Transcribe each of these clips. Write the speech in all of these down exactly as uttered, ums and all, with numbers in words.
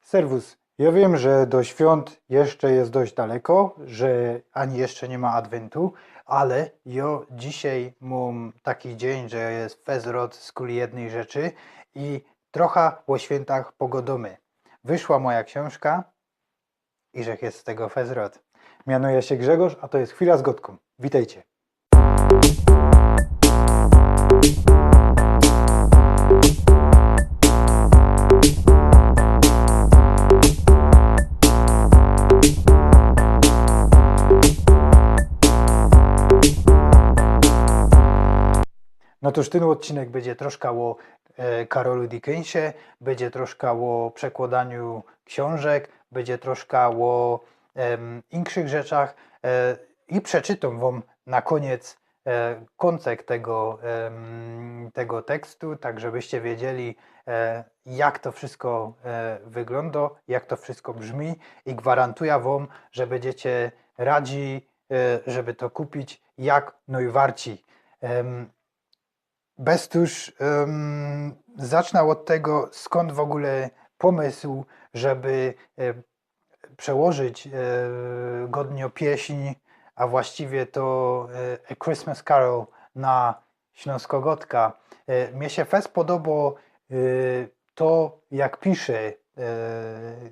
Serwus. Jo wiym, że do świōnt jeszcze je dość daleko, że ani jeszcze niy ma adwyntu, ale jo dzisiej mōm taki dziyń, że je fezrot skuli jednyj rzeczy i trocha ô świyntach pogodōmy. Wyszła moja ksiōnżka i żech je z tego fezrot. Mianuje sie Grzegorz, a to je Chwila z Godkōm. Witejcie. No tōż tyn ôdcinek bydzie troszka ô, e, Karolu Dickensie, bydzie troszka ô przekłodaniu ksiōnżek, bydzie troszka ô, em, inkszych rzeczach, e, i przeczytōm wōm na kōniec, e, kōncek tego, em, tego tekstu, tak żebyście wiedzieli, e, jak to wszystko, e, wyglōndo, jak to wszystko brzmi i gwarantuja wōm, że bydziecie radzi, e, żeby to kupić jak nojwarci. Em, bez tōż, em, zacznã ôd tego, skōnd w ôgōle pōmysł, żeby, e, przełożyć, e, Godniopieśń, a właściwie to, e, A Christmas Carol na ślōnskogodka. E, mie sie fest podobo, e, to, jak pisze, e,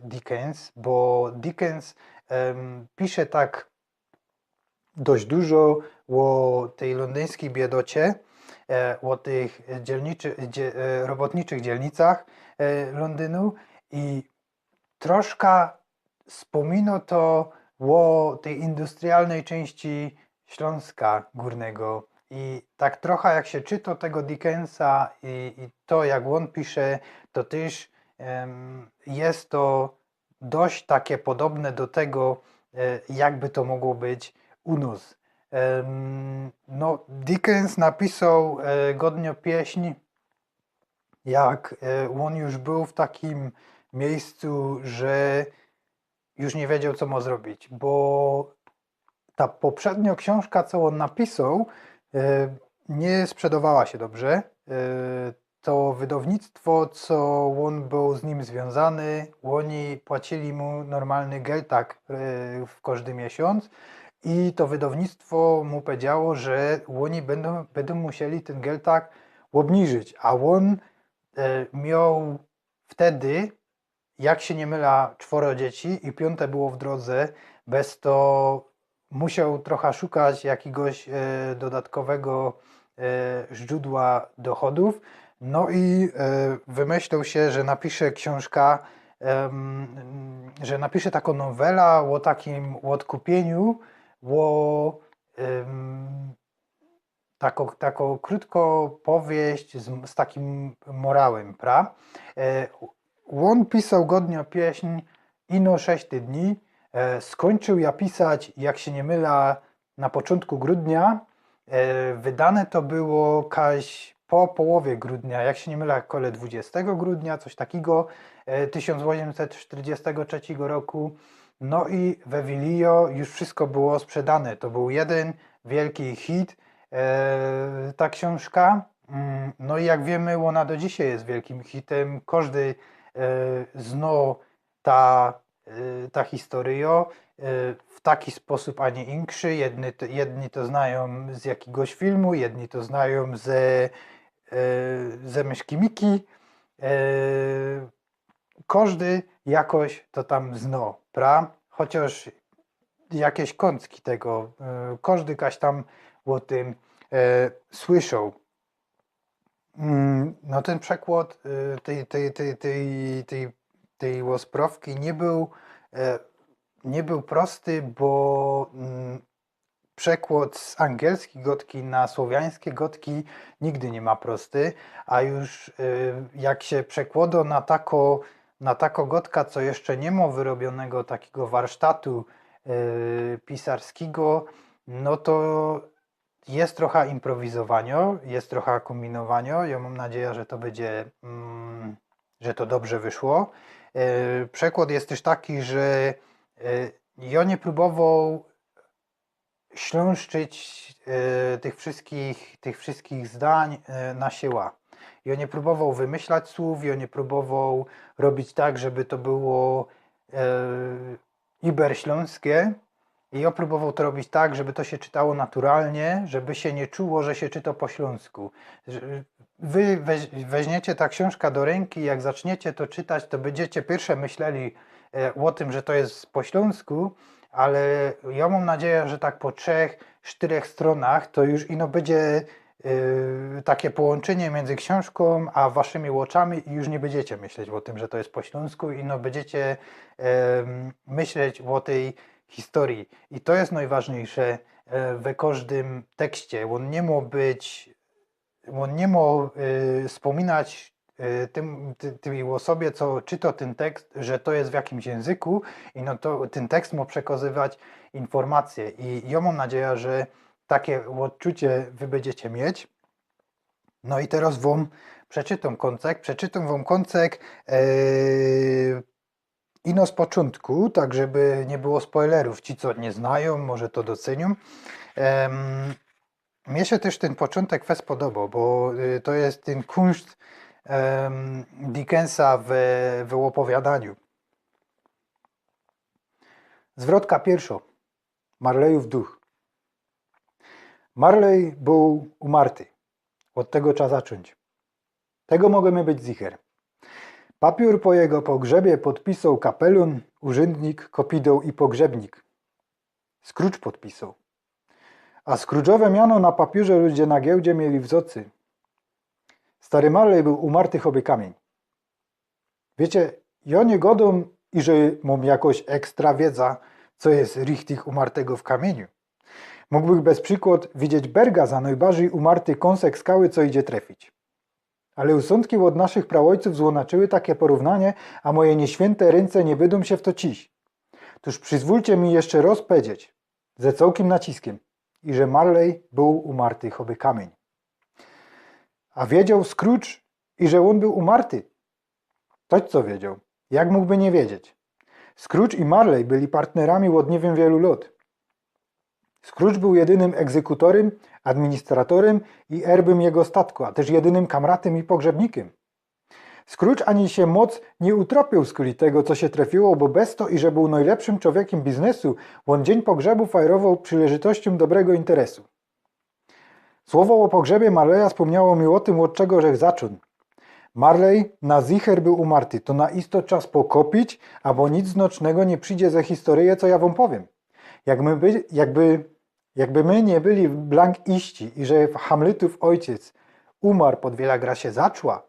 Dickens, bo Dickens, em, pisze tak dość dużo ô tyj lōndyńskij biedocie, e, ô tych dzielniczy-, dzie-, e, robotniczych dzielnicach, e, Lōndynu i troszka spōmino to ô tyj industrialnyj czynści Ślōnska Gōrnego. I tak trocha jak sie czyto tego Dickensa i, i to, jak ôn pisze, to tyż, em, je to dość take podobne do tego, e, jakby to mogło być u nōs. Em, no, Dickens napisoł, e, Godniopieśń, jak, e, ôn już bōł w takim miejscu, że już niy wiedzioł, co mŏ zrobić, bo ta poprzedniŏ ksiōnżka, co ôn napisoł, e, niy sprzedŏwała sie dobrze. E, to wydownictwo, co ôn bōł z nim zwiōnzany, ôni płacili mu normalny geltak, e, w kożdy miesiōnc i to wydownictwo mu pedziało, że ôni bydōm, bydōm musieli tyn geltak ôbniżyć, a ôn, e, mioł wtedy, jak sie niy mylã, czworŏ dzieci i piōnte było w drodze, bez to musioł trocha szukać jakigoś, e, dodatkowego, e, źdrōdła dochodōw. No i, e, wymyśloł sie, że napisze ksiōnżka, em, że napisze takõ nowela ô takim ôdkupiyniu, ô, em, takõ, takõ krōtkõ powieść z, z takim morałym, pra? E, ôn pisoł Godniopieśń ino sześć tydni, e, skōńczył jã pisać, jak sie niy mylã, na poczōntku grudnia. E, wydane to było kaś po połowie grudnia, jak sie niy mylã, kole dwudziestego grudnia, coś takigo, e, tysiōnc ôziymset sztyrdziestego trzeciego roku. No i we Wilijŏ już wszystko było sprzedane. To bōł jedyn wielki hit, e, ta ksiōnżka. Mm, no i jak wiymy, ôna do dzisiej je wielkim hitym. Kożdy, e, znŏ ta, e, ta historyjŏ, e, w taki sposōb, a niy inkszy. Jedni to, jedni to znajōm z jakigoś filmu, jedni to znajōm ze, e, ze Myszki Miki. E, kożdy jakoś to tam znŏ, pra? Chociŏż jakeś kōncki tego, e, kożdy kaś tam ô tym, e, słyszoł. Mm, no tyn przekłŏd, e, tyj, tyj, tyj ôsprŏwki niy bōł, e, niy bōł prosty, bo, mm, przekłŏd z angielskij gŏdki na słowiańske gŏdki nigdy niy ma prosty, a już, e, jak sie przekłŏdŏ na takŏ, na takŏ gŏdka, co jeszcze niy mŏ wyrobionego takigo warsztatu, e, pisarskigo, no to je trocha improwizowaniŏ, je trocha kōmbinowaniŏ. Jŏ mōm nadziejã, że to bydzie, mm, że to dobrze wyszło. E, przekłŏd je tyż taki, że, e, jŏ niy prōbowoł ślōnszczyć, e, tych wszyskich, tych wszyskich zdań, e, na siła. I ôn niy prōbowoł wymyślać słōw, i ôn niy prōbowoł robić tak, żeby to było e, iberślōnske. I ôn prōbowoł to robić tak, żeby to sie czytało naturalnie, żeby sie niy czuło, że sie czyto po ślōnsku. Że wy weź, weźmiecie ta ksiōnżka do rynki, jak zaczniecie to czytać, to bydziecie piyrsze myśleli e, ô tym, że to je po ślōnsku, ale jŏ mōm nadzieja, że tak po trzech, sztyrech strōnach to już ino bydzie e, takie połōnczynie miyndzy ksiōnżkōm a waszymi ôczami i już niy bydziecie myśleć ô tym, że to je po ślōnsku, ino bydziecie e, myśleć ô tyj historyji. I to je nojważniyjsze e, we kożdym tekście. Ôn niy mŏ być, ôn niy mŏ e, spōminać e, tym, ty, tyj ôsobie, co czyto tyn tekst, że to je w jakimś jynzyku i no to tyn tekst mŏ przekazywać informacje. I jŏ mōm nadzieja, że takie ôdczucie wy bydziecie mieć. No i teroz wōm przeczytōm kōncek, przeczytōm wōm kōncek e, ino z poczōntku, tak żeby niy było spoilerōw. Ci, co niy znajōm, może to docyniōm. Em, mie sie tyż tyn poczōntek fest podobŏ, bo y, to je tyn kunszt em, Dickensa we, we ôpowiadaniu. Zwrotka piyrszŏ. Marleyōw duch. Marley bōł umarty. Ôd tego trza zaczōńć. Tego możymy być zicher. Papiōr po jego pogrzebie podpisoł kapelōn, urzōndnik, kopidoł i pogrzebnik. Scrooge podpisoł. A Scrooge'owe miano na papiōrze ludzie na giełdzie mieli w zŏcy. Stary Marley bōł umarty choby kamiyń. Wiycie, jŏ niy godōm, iże mōm jakoś ekstra wiydza, co je richtich umartego w kamiyniu. Mōgłbych bez przikłŏd widzieć Berga za nojbarzij umarty kōnsek skały, co idzie trefić. Ale usōndki ôd naszych praôjcōw złōnaczyły takie porównanie, a moje niyświynte rynce niy bydōm sie w to ciś. Tōż przizwōlcie mi jeszcze roz powiedzieć, ze cołkim naciskym, iże Marley bōł umarty choby kamiyń. A wiedzioł Scrooge, iże ôn bōł umarty? Toć co wiedzioł. Jak mōgby niy wiedzieć? Scrooge i Marley byli partnerami ôd niy wiym wielu lŏt. Scrooge bōł jedynym egzekutorym, administratorym i erbym jego statku, a tyż jedynym kamratym i pogrzebnikym. Scrooge ani sie moc niy utropiōł skuli tego, co sie trefiło, bo bez to, iże bōł nojlepszym czowiekiym biznesu, ôn dziyń pogrzebu fajrowoł przileżytościōm dobrego interesu. Słowo ô pogrzebie Marleya spōmniało mi ô tym, ôd czego żech zaczōn. Marley na zicher bōł umarty, to na isto trza pokopić, abo nic znacznego niy przidzie ze historyje, co jŏ wōm powiym. Jakby, jakby, jakby my niy byli blank iści i że Hamletōw ôjciec umar pod Wiela gra sie zaczła,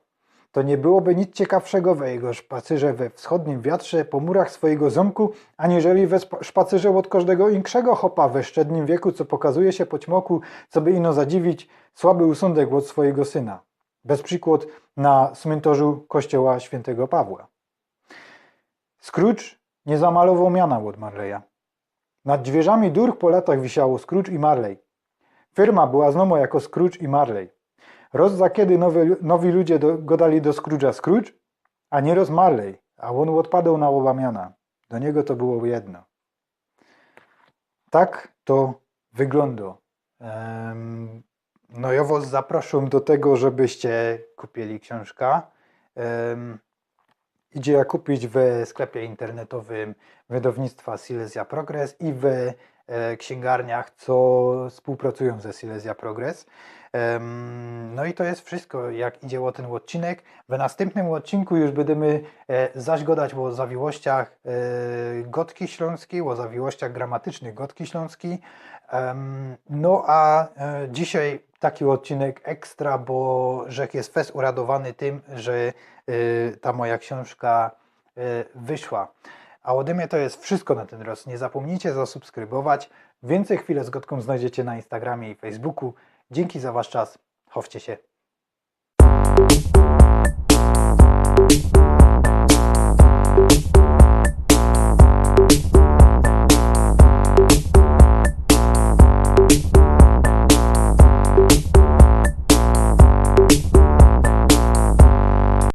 to niy byłoby nic ciekawszego we jego szpacyrze we wschodnim wiatrze po murach swojigo zōmku, aniżeli we szpacyrze ôd kożdego inkszego chopa we sztednim wieku, co pokazuje sie po ćmoku, coby ino zadziwić słaby usōndek ôd swojigo syna. Bez przikłŏd na smyntorzu kościoła świyntego Pawła. Scrooge niy zamalowoł miana ôd Marleya. Nad dźwiyrzami durch po latach wisiało Scrooge i Marley. Firma była znomŏ jako Scrooge i Marley. Roz za kedy nowi, nowi ludzie do, godali do Scrooge'a Scrooge, a niyroz Marley, a ôn ôdpadoł na ôba miana. Do niego to było jedno. Tak to wyglōndŏ. Em, no jŏ wŏs zaproszōm do tego, żebyście kupiyli ksiōnżka. Em, idzie jã kupić we sklepie internetowym wydownictwa Silesia Progress i we e, ksiyngarniach, co spōłpracujōm ze Silesia Progress. Em, no i to je wszystko, jak idzie ô tyn ôdcinek. We nastympnym ôdcinku już bydymy e, zaś godać ô zawiłościach e, gŏdki ślōnskij, ô zawiłościach gramatycznych gŏdki ślōnskij. Em, no a e, dzisiej taki ôdcinek ekstra, bo żech je fest uradowany tym, że e, ta moja ksiōnżka e, wyszła. A ode mie to je wszystko na tyn roz. Niy zapōmnijcie zasubskrybować. Wiyncyj Chwile z Gŏdkōm znojdziecie na Instagramie i Facebooku. Dziynki za wasz czas. Chowcie sie.